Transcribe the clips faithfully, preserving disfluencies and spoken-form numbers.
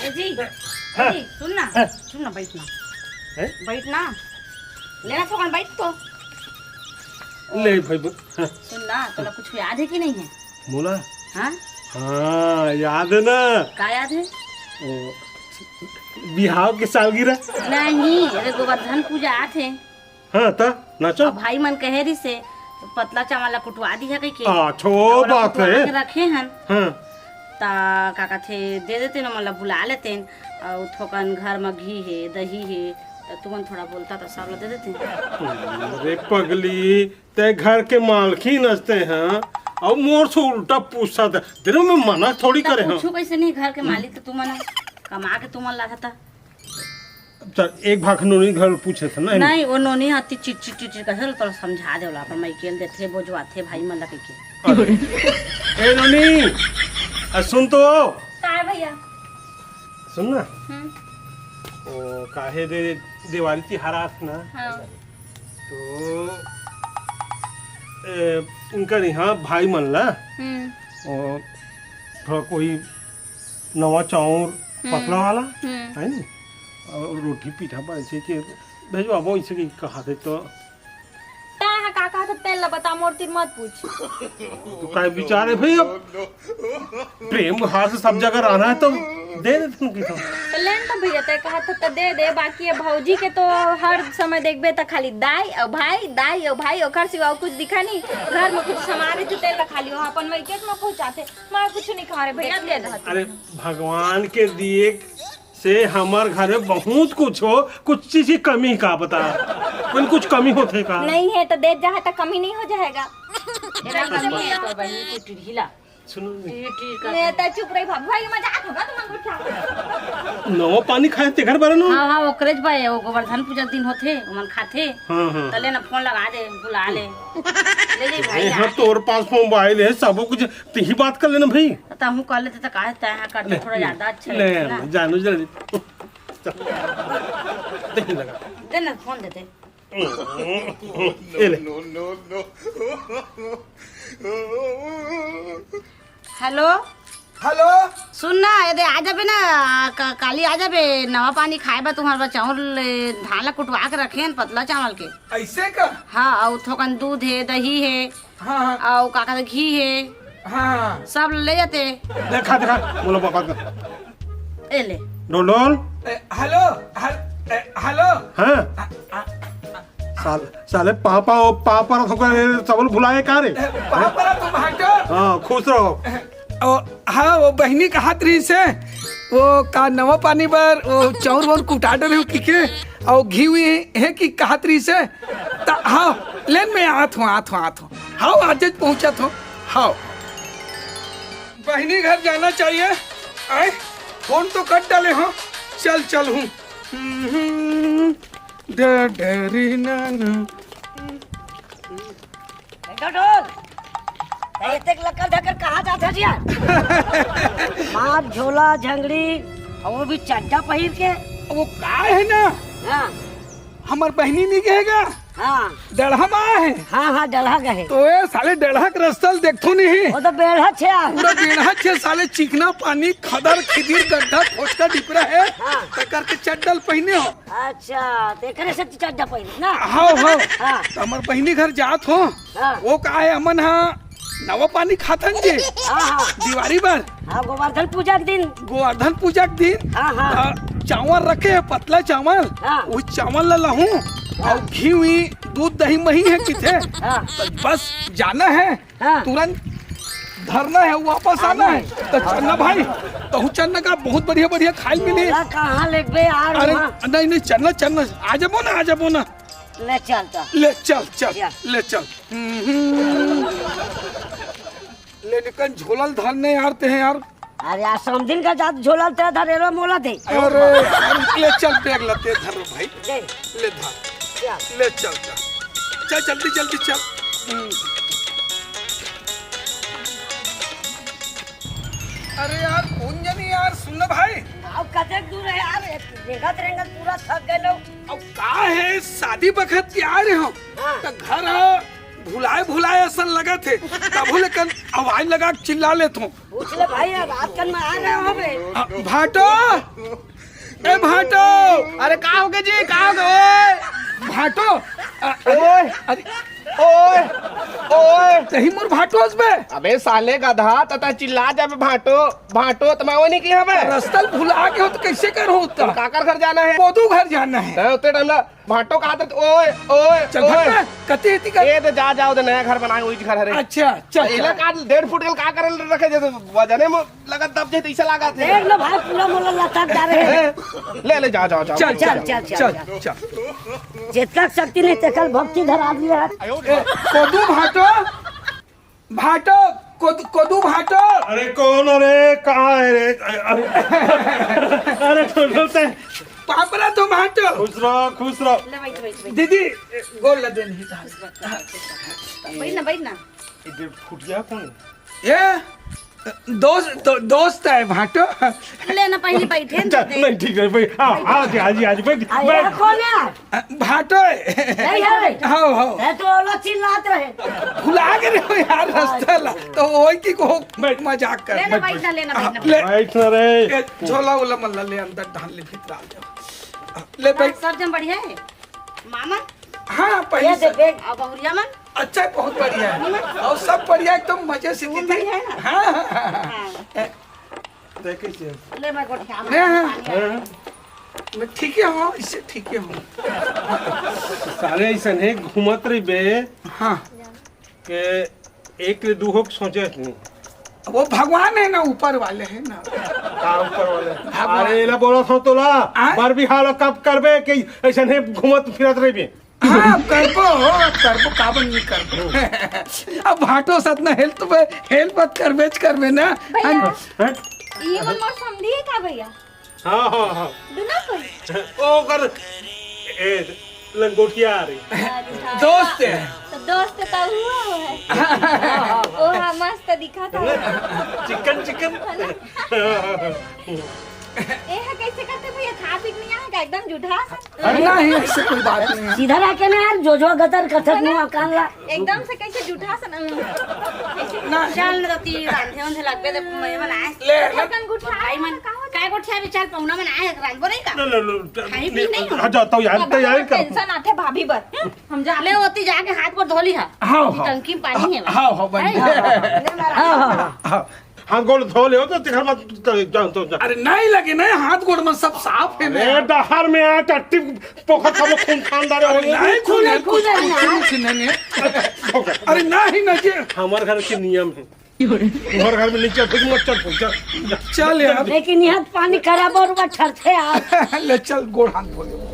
ए जी, हाँ। ए जी, सुन ना, हाँ। सुन ना, बैठ ना। हैं? बैठ ना। लेना थोकन बैठ तो। ले भाई, ब-, हाँ। सुन ना, तोला कुछ याद है कि नहीं है? मोला? हाँ? हाँ, याद है ना। का याद है? ओ, बिहाव के सालगिरह। नहीं, अरे गोवर्धन पूजा आथे। हाँ, त नाचो। अब भाई मन कहे रिहिसे, पतला चावल ला कुटवा दिहा कहिके। अच्छा, ओ ओला बात कुटवा है। के रखे हन। हाँ। त का कथे, दे देते ना, मतलब बुला लेते। अउ थोकन घर म घी हे, दही हे, त तुमन थोड़ा बोलता त सब ला दे देते। अरे पगली, ते घर के मालकिन हस ते, हाँ, अउ मोर से उल्टा पूछत हे। तेरे में मना थोड़ी त करे, हाँ। पूछू कैसे नहीं, घर के मालिक त तुमन कमा के तुमन लाथा था। चल, एक भाग नोनी घर पूछे थे ना। नहीं, वो नोनी आती चिट चिट चिट चिट कहे, तोला समझा दे, ओला अपन माई केल देथे, बोझवाथे भाई मन ला कहिके। अरे। ए नोनी, आ सुन तो। काय भैया? सुन ना। हम्म। ओ, काहे दे, देवारी तिहार आत ना। हाँ। तो, ए, इनका नहीं, हाँ, भाई मन ला। हम्म। ओ, थोड़ा कोई नवा चाउर हम्म। पतला वाला, हम्म। है नी? अउ रोटी पीठा बन से के भेजवाबो, इसे के कहा थे तो। तैं ह का कहत, तेल ला बता, मोर तीर मत पूछ। तो काय विचार है भाई, अब प्रेम भाव से सब जगह रहना है तो दे देते हैं कि तो। तो लेन तो भैया, तैं कहत त दे दे, बाकी ये भौजी के तो हर समय देखबे त खाली दाई अउ भाई, दाई अउ भाई, ओकर सिवा अउ कुछ दिखा नहीं। घर में कुछ सामान रही तो तेल ला खाली वो अपन वही केस में पहुंचाते। मैं कुछ नहीं खा रहे भैया, दे दे। अरे भगवान के दिए से हमर घर में बहुत कुछ हो, कुछ चीज की कमी का बता, कुछ, कुछ कमी होथे का? नहीं है तो दे जा, तो कमी नहीं हो जाएगा। तेरा कमी है तो बहन की टिढ़ीला। सुनो नहीं। टिढ़ी टिढ़ी का। मैं तो चुप रही भाभी, भाई मजाक होगा तुम कुछ। नवा पानी खाए ते घर बरनो। हाँ, हाँ, ओकरेज बा, वो गोवर्धन पूजा के दिन होथे, ओमन खाथे। हाँ, हाँ। तले ना फोन लगा दे, बुला ले। ले ले भाई, ए, हाँ, यार। तोर पास मोबाइल है, सब कुछ, तिही बात कर लेना भाई। त हमहू कह लेते त काहे तय यहाँ करते, ले, थोड़ा ज्यादा अच्छा ले, लगता ना। ले, जानू जल्दी। दे लगा। दे ना, फोन दे दे। ए ले। हेलो। हेलो। सुन ना, ये दे आ जाबे ना, क-, काली आ जाबे, नवा पानी खाए बा तुम्हारे बा, चावल, ए, धान ला कुटवा के रखे हैं, पतला चावल के। ऐसे का? हाँ, अउ थोकन दूध है, दही है, हाँ, हाँ। अउ का कहते, घी है। हाँ। सब ले जाते। देखा, देखा, बोलो पापा का। ए ले। डोल, डोल। ए, हेलो, हल-, ए, हेलो। हाँ। आ, आ, साल-, साले पापा, ओ पापा रा थोका, ए, सबल भुलाए का रे? ए, पापा रा तुम हटो। हाँ, खुश रहो। ओ, हाँ, वो बहिनी कहत रहिसे, वो का नवा पानी बर, वो चाउर वाउर कुटा डरे हो कि के, अउ घी हुई है कि कहत रहिसे, त, हाँ, लेन में आत हूँ, आत हूँ, आत हूँ। हाँ, आज पहुँचत हूँ, हाँ। बहिनी घर जाना चाहिए, आए, फोन तो कट डाले हो, चल, चल हूँ। हम्म, डडरी नाना। ए डोडोल, एतेक लकर धकर कहाँ जात हस यार? मार झोला झंगड़ी, अउ वो भी चड्डा पहिर के। वो का है ना, हाँ। हमर बहिनी नहीं कहेगा, हाँ। डढ़ा मा है। हाँ, हाँ, डढ़ा गए। तो ए साले डढ़ा के रस्ता ल देखथो नहीं। वो तो बेढ़ा छे यार। पूरा बेढ़ा छे साले, चिकना पानी, खदर खिदिर, गड्ढा, खोचका, डिपरा है। हाँ। तकर के चड्डल पहिने हो। अच्छा, त एकरे से चड्डा पहिरे ना? हाँ, हाँ। हाँ। त हमर बहिनी घर जात हो। हाँ। वो का है, हमन हा नवा पानी खाथन जी। हाँ, हाँ। दिवारी बर। हाँ, गोवर्धन पूजा के दिन। गोवर्धन पूजा के दिन। हाँ, हाँ। आ, चावल रखे है, पतला चावल। हाँ। वो चावल ला लाहूं। हाँ। अउ घी हुई, दूध दही मही है किथे। हाँ। त बस जाना है। हाँ। तुरंत धरना है, वापस आना है। आना है। त चन्ना भाई, तहु चन्ना का बहुत बढ़िया बढ़िया खाए मिली। बोला कहाँ लेबे यार अरे, वहाँ? नहीं, नहीं, चन्ना, चन्ना, आ जाबो ना, आ जाबो ना। ले चल त। ले चल, चल, चल। ले चल। हम्म। ले निकन झोला ल धर ने यार, ते हैं यार। अरे यार, समधिन का जात झोला ल ते धरे रो मोला दे। अरे यार, ले चल, बैग ल ते धर रो भाई। दे। ले धर। चल। ले चल, चल। चल, जल्दी, जल्दी चल। हम्म। अरे यार, कौन जानी यार, सुन ना भाई। अब कतेक दूर है यार, रेंगत रेंगत पूरा थक गए लोग। अब का है, शादी बखत के आ रहे हो। हाँ। त घर ह भुलाए भुलाए असन लगत हे, तभो ले कन आवाज लगा के चिल्ला लेत हों। पूछ ले भाई, अब रात कन में आ रहे हो बे। आ, भाटो, ए भाटो, अरे का होगे जी, का होगे? ओए! भाटो, अ-, अरे, ओए! अरे, ओए! ओए! तही मोर भाटो हस बे। अबे साले गधा, त तैं चिल्ला जाबे भाटो, भाटो, त मैं वो नहीं किहा बे। रस्ता ल भुला गे हों त कइसे करहूं त? काकर घर जाना हे? कोदू घर जाना हे। तैं ओते डरना, भाटो कहा त ओए, ओए, चल ओए। भाग ना, कते एती कर। ए, त जा, जा, ओदे नया घर बनाए, ओही घर हरे। अच्छा, चल, एला चल। का डेढ़ फुट के का करे रखे, जैसे वजने में लगत दब जाए, त अइसे लागत हे। देख लो भाई, पूरा मोला लटक जा रहे हैं। ए, ले, ले, जा, जा, जा। चल, चल, चल, चल, चल, चल। चल। जेतका शक्ति नहीं, तेकर भक्ति धरा दिया है। ए, कोदू भाटो, भाटो, कोद-, कोदू भाटो। अरे कौन रे, कहाँ है रे? अरे, अरे, तो बोलते हैं। पापरा तो भाटो। खुश रहो, खुश रहो। ले बैठ, बैठ, बैठ। दीदी, गोड़ लगे नहीं था। बैठ ना, बैठ ना। ये फुटिया कौन? ये दोस्त, दो-, दोस्त है भाटो। ले ना, पहले बैठे ना चल, दे। नहीं, ठीक है भाई। हाँ, हाँ जी, हाँ जी, हाँ जी, बैठ, आ, बैठ। ये कौन है? भाटो है। नहीं है। हाँ, हाँ। ये तो ओला चिल्लात रहे। भुला गे रहे हो यार रस्ता ला। तो वही की को बैठ। मजाक कर। ले ना, बैठ ना, ले ना, बैठ ना। ले। बैठ ना रे। ये झोला उला मन ला ले अंदर डाल ले भीतर आ जाओ। ले बैठ। सब जन बढ़िया है? मामा? हाँ, पहले ये से। दे बैग। अब बहुरिया मन? अच्छा, बहुत बढ़िया है। और सब बढ़िया, एकदम मजे से तुम जीते। बढ़िया है ना? हाँ, हाँ, हाँ, हाँ। हाँ। ए, तैं कैसे हो? ले, मैं गोठिया में हाँ, हाँ। पानी हाँ। मैं ठीक ही हूँ, इससे ठीक ही हूँ। साले ऐसन है, घूमत रही बे। हाँ। के एक ले दू हो के सोचे नहीं। वो भगवान है ना, ऊपर वाले हैं ना। का ऊपर वाले? भगवान। अरे, एला बोलत हों तोला, आय? बर बिहाव ला कब करबे कि ऐसन है घूमत फिरत रहिबे? हाँ, करबो हो, करबो, काबर नहीं करबो। अब भाटो साथ ना help बे, help मत करबेच करबे ना। भैया, हैं? हैं? ये मन मोर समधी है का भैया? हाँ, हाँ, हाँ। दुनो कोई? ओ कर, ए, लंगोटिया आ रही। अच्छा। दोस्त है। तो दोस्त तो हुआ है। वो हाँ, मस्त दिखा था। Chicken, chicken. है ना? ए, है कैसे करते भैया? खा पी के नहीं आएगा, एकदम जुठा सा। अरे नहीं, ऐसे कोई बात नहीं है। सीधा रह के ना यार, जो जो गतर कथक मुंह कान ला। एकदम से कैसे जुठा सा ना। ना। चल ना, ती रांधे उंधे लगबे ते मैं बनाए। ले, ले। कन गुठा भाई मन, का हो? काय गुठा भी चल, पहुना मन आए, रांधबो नहीं का? ले, ले, ले, खाई पी नहीं हो? हाँ, जाता हूँ यार, अब तैयारी कर। टेंशन आथे भाभी बर। हम जा ले, ओती जाके हाथ पर धो ली हा। हाँ, हाँ। टंकी में पानी है। हाँ, हाँ, बन है? गया। हाँ, हाँ, हाँ। हाँ। हाथ गोड़ धो ले हो तो तेखर मत जान तो जा। अरे नहीं लगे ना, हाथ गोड़ में सब साफ है ना। अरे डहर में आ टट्टी पोखर सब खून खान डारे हो। अरे नहीं, खून है, खून है, खून है, खून है। अरे नहीं ना जी। हमारे घर के नियम है। तुम्हारे घर में नीचे कुछ मत चल, चल, चल। चल यार। लेकिन यहाँ पानी खराब और वो ठरते यार। ले चल, गोड़ हाथ धो ले।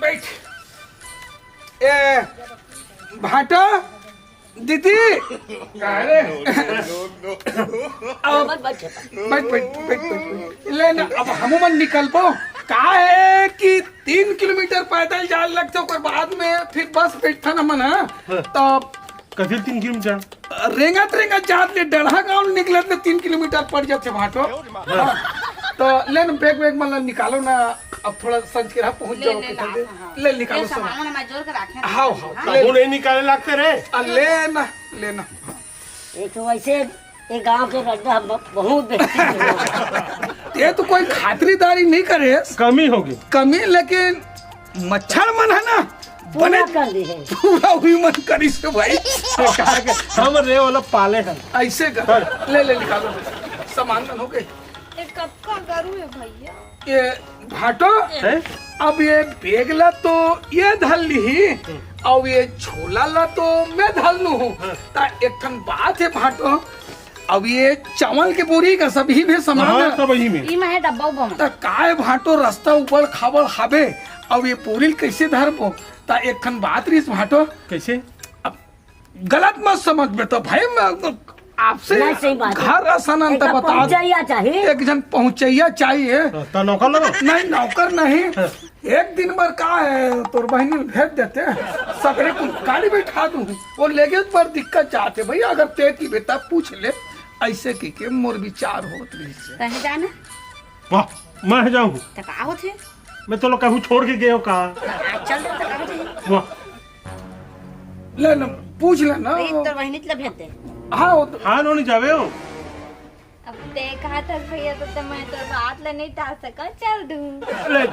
बैठ। ए, भाटो, दीदी। का रे? अब बैठ, बैठ, बैठ, बैठ, बैठ। ले ना, अब हमू मन निकलबो। का है कि तीन किलोमीटर पैदल जाए लगथे, ओकर बाद में फिर बस बैठथन हमन, हाँ? हाँ। तो कथी तीन किलोमीटर? रेंगत रेंगत जात ले डढ़ा गांव निकलत ले तीन किलोमीटर पड़ जाथे भाटो। हाँ। तो ले न बैग वैग मन ला निकालो ना, अब थोड़ा संझ के रहा पहुंच ले, जाओ ले, कितना ला, दे। हाँ, हाँ। ले निकालो ये सब। सामान वामान जोर के रखे हैं। हाँ, हाँ, हाँ। ले। वो नहीं निकाले लगते रे। आ, ले ना, ले ना। ये तो वैसे ये गांव के रड्डा ब-, बहुत बेहतरीन है। ये तो कोई खातिरदारी नहीं करे। कमी होगी। कमी, लेकिन मच्छर मन है ना, पूरा बने कर दी है। पूरा हुई मन करी से भाई। हम रे वाला पाले हैं। ऐसे कर। हाँ। ले, ले, निकालो। सामान मन हो गए। ये कब का गरु है भैया? ये भाटो, हैं? अब ये बैग ला तो ये धर ली, हम्म। अब ये झोला ला तो मैं धर लू हूँ। हाँ। ता एक ठन बात है भाटो, अब ये चावल के बोरी का सभी में सामान हाँ, है। सब वही में। ई में है डब्बा उब्बा में। त काय भाटो रस्ता उबड़ खाबड़ हाबे, अब ये बोरी ल कैसे धरबो? त एक ठन बात रहिस भाटो। कैसे? अब गलत मत समझ में तो भाई, मैं आपसे नहीं, सही बात है। घर आसान एक अंत बता। पहुंचैया चाहिए। एक जन पहुंचैया चाहिए। हाँ, त नौकर लगो? नहीं, नौकर नहीं। हाँ। एक दिन भर का है, तोर बहिनी भेज देते, सगरे कुल गाड़ी बैठा दूं, वो लेगे पर दिक्कत जाते भैया, अगर ते की बेटा पूछ ले, अइसे कहिके मोर विचार होत रहिस हे। तहीं जाना। वाह, मैं जाहूँ। त का होथे? मैं तो लोग कहूँ छोड़ के गए हो का? आज चल दे, त का होथे? वाह। ले ना, पूछ ले ना। नहीं, तोर बहिनी ला भेज दे। हाँ, वो तो हाँ, नोनी जावे हो। अब ते कहा था भैया, तो, तो मैं तो बात ला नहीं टाल सका, चल दूँ। ले,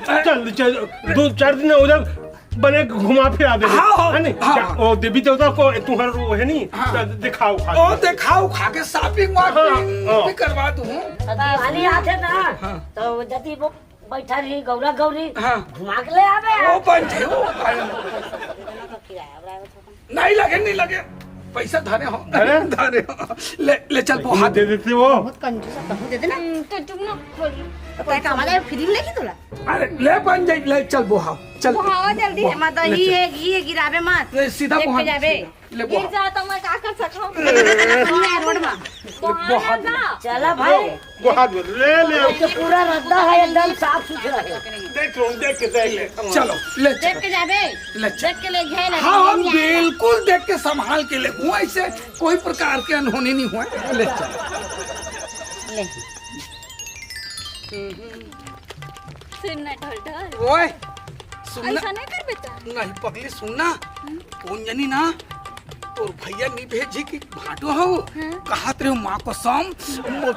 चल, चल, दो चार दिन उधर बने घुमा फिरा दे। हाँ, हाँ, है नी? हाँ। क्या, ओ देवी देवता को तुम्हारा वो है नी? हाँ। तो दिखाओ खा ओ के। दिखाओ खा के shopping हाँ, वॉपिंग हाँ। भी करवा दूँ। दिवाली आथे ना, हाँ। तो जदी वो बैठा रही गौरा गौरी, हाँ। घुमा के ले आवे। ओ बन जाए, ओ बन। नहीं लगे, नहीं लगे, पैसा धरे हो, अरे? धरे हो। ले, ले चल, बोहा दे देते वो। बहुत कंजूस है, बहुत दे देना। हम्म, तो तुम ना खोली। तो तय का हमारा फ्री में लेके तोला। अरे, ले बन जाए, ले चल, बोहा, चल। बोहावा जल्दी। बोहा, मत ले ही चल। है, घी है, गिरावे मत। ले, सीधा देख बोहा, के जाबे। सीधा। ले, गिर बोहा। जा तो मैं का कर सकूं? नहीं, रोड में। बोहावा बोहा। जा। चला भाई। वो हाथ में ले, ले। ये पूरा रद्दा है, एकदम साफ सुथरा है। देख लो, देख के, देख ले। चलो, ले देख चलो। के जाबे। ले चल। देख के ले, घे ले, हाँ, हाँ, नहीं आएगा। बिल्कुल देख के संभाल के ले। हुआ ऐसे कोई प्रकार के अनहोनी नहीं हुआ। ले चल। ले। सुन ना, ढोल ढोल। ओए, सुन ना। ऐसा नहीं कर बेटा। नहीं, पगली, सुन ना। हम्म? कौन जानी ना, तोर भैया नी भेजी कि भाटो हो, हाँ। कहत रहे माँ कसम, मो-,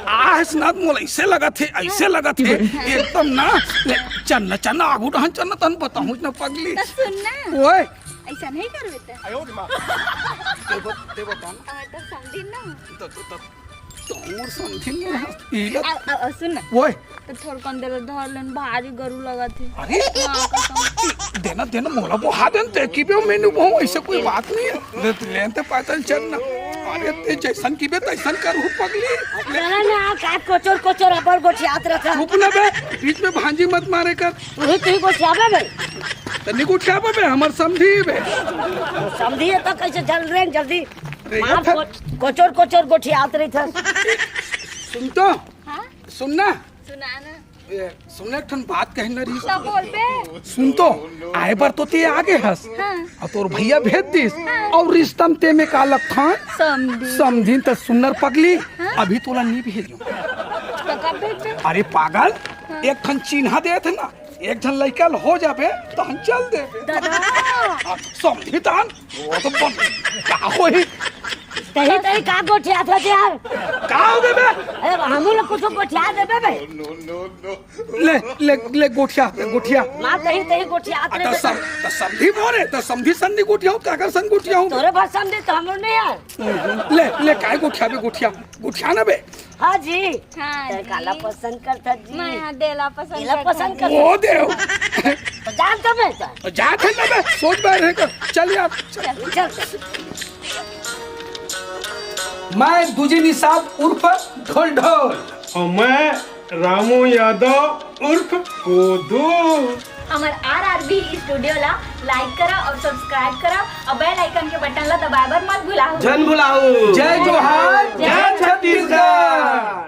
आस ना मोला ऐसे लगत हे, ऐसे लगत हे, हाँ। एकदम ना, ले, चल ना, चल ना, आगू डहन चल ना, तन बताहूँ ना पगली। तो सुन ना। ओए। ऐसा नहीं कर बेटा। आयो रे माँ। ते ब-, ते बता ना। आ, तो समझी ना। तो, तो, तो, तोर समझी ना। इला अब, अब, अब सुन ना। ओए। तो थोड़कन देर धर लेन, भारी गरु लगत हे। अरे, माँ कसम। देना, देना, मोला बोहा देन, देखी बे, मैंने बोहूँ, ऐसे कोई बात नहीं है। ले, लेन ते पैदल चल ना। अरे, ते जैसन की बे, तैसन कर, हूँ पगली। चला ना, का कोचर कोचर अबर गोठियात रहता। चुप ना बे, बीच में भांजी मत मारे कर। तू ही, तू ही गोठियाबे बे। तो नहीं गोठियाबे बे, हमार समधी बे। समधी है तो कैसे जल रहे हैं जल्दी। रे, मार ये कोच-, कोचर कोचर गोठियात रही था। सुन तो। हाँ? सुन ना। सुना ना। ए, सुन ना, एक ठन बात कहना रही। तो बोल बे। सुन तो, आए बर तो ते आगे हस। हाँ। अउ तोर भैया भेज दिस। हाँ। अउ रिश्ता में ते में का लखन? समधी। समधी त सुन्नर पगली, हाँ। अभी तोला नी भेजो। तो कब भेजबे? अरे पागल, हाँ। एक ठन चिन्हा देत हे ना, एक झन लइका ल हो जाबे, त हम चल देबे। दादा। आ, समधी तान, वो तो बन, का होही? तही, तही का गोठियात हस यार? का हो गे बे? अरे, हमू लोग कुछ गोठिया देबे बे। ले, ले, ले, गोठिया, गोठिया। माँ, तही, तही गोठियात अ, त रहे। सम-, त समधी मोरे, त समधी सन नी गोठियाहूँ, काकर सन गोठियाहूँ? तोरे भर समधी त हमरो नहीं यार। ले, ले, काय गोठियाबे, गोठिया, गोठिया ना बे। हाँ जी। हाँ तेरे जी। काला पसंद करता जी। मैं हाँ देला पसंद देला करता पसंद जी। करता। ओ देव। तो जान तो मैं तो। जात हे ना बे, सोच बाहर है कर। चल यार, चल। चल, चल। मैं दुजी निषाद उर्फ ढोल ढोल। अउ मैं रामू यादव उर्फ कोदू। हमर आरआरबी स्टूडियो ला like करा अउ subscribe करा अउ bell icon के button ला दबाए बर मत भुलाहू। झन भुलाहू। जय जोहार, जय जय छत्तीसगढ़।